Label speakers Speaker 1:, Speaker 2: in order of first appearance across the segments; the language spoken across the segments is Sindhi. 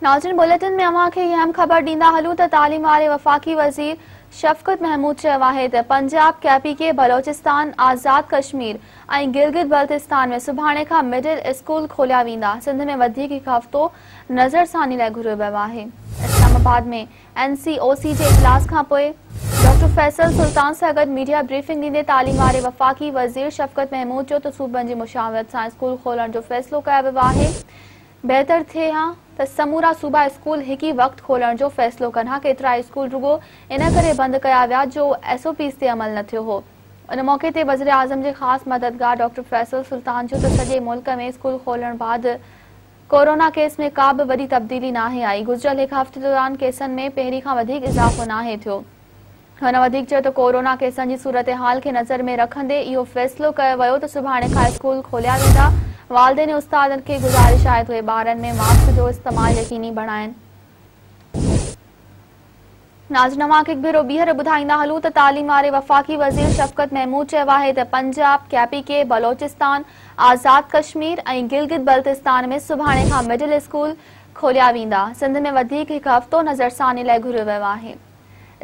Speaker 1: ناظرين بليٽن ۾ اوهان کي اهم خبر ڏيندا هلون ته تعليم واري وفاقي وزير شفقت محمود چيو آهي ته پنجاب، ڪي پي ڪي، بلوچستان، آزاد ڪشمير ۽ گلگت بلتستان ۾ سڀاڻي کان مڊل اسڪول کوليا ويندا، سنڌ ۾ وڌيڪ هڪ هفتو نظرثاني لاء گهريو ويو آهي. اسلام آباد ۾ اين سي او سي جي اجلاس کانپوء ڊاڪٽر فيصل سلطان سان گڏ ميڊيا بريفنگ ڏيندي تعليم واري وفاقي وزير شفقت محمود چيو ته صوبن جي مشاورت سان اسڪول کولڻ جو فيصلو ڪيو ويو آهي، بهتر ٿئي ها ته سمورا صوبا اسڪول هڪ ئي وقت کولڻ جو فيصلو ڪن ها، ڪيترائي اسڪول رڳو ان ڪري بند ڪيا ويا جو ايس او پيز تي عمل نه ٿيو هو. ان موقعي تي وزيراعظم جي خاص مددگار ڊاڪٽر فيصل سلطان چيو ته سڄي ملڪ ۾ اسڪول کولڻ بعد ڪورونا ڪيس ۾ ڪا به وڏي تبديلي ناهي آئي، گذريل هڪ هفتي دوران ڪيسن ۾ پهرين کان وڌيڪ اضافو ناهي ٿيو. هن وڌيڪ چيو ته ڪورونا ڪيسن جي صورتحال کي نظر ۾ رکندي اهو فيصلو ڪيو ويو ته سڀاڻي کان اسڪول کوليا ويندا، والدين ۽ استادن کي گذارش آهي ته اهي ٻارن ۾ ماسڪ جو استعمال يقيني بڻائين. ناظرين اوهان کي هڪ ڀيرو ٻيهر ٻڌائيندا هلون ته تعليم واري وفاقي وزير شفقت محمود چيو آهي ته پنجاب، ڪي پي ڪي، بلوچستان، آزاد ڪشمير ۽ گلگت بلتستان ۾ سڀاڻي کان مڊل اسڪول کوليا ويندا، سنڌ ۾ وڌيڪ هڪ هفتو نظرثاني لاء گهريو ويو آهي.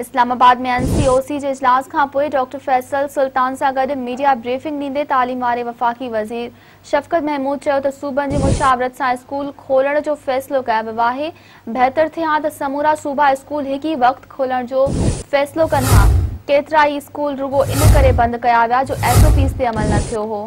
Speaker 1: اسلام آباد ۾ اين سي او سي جي اجلاس کانپوء ڊاڪٽر فيصل سلطان سان گڏ ميڊيا بريفنگ ڏيندي تعليم واري وفاقي وزير شفقت محمود چيو ته صوبن جي مشاورت سان اسڪول کولڻ جو فيصلو ڪيو ويو آهي، بهتر ٿئي ها ته سمورا صوبا اسڪول هڪ ئي وقت کولڻ جو فيصلو ڪن ها، ڪيترائي اسڪول رڳو ان ڪري بند ڪيا ويا جو ايس او پيز تي عمل نه ٿيو هو.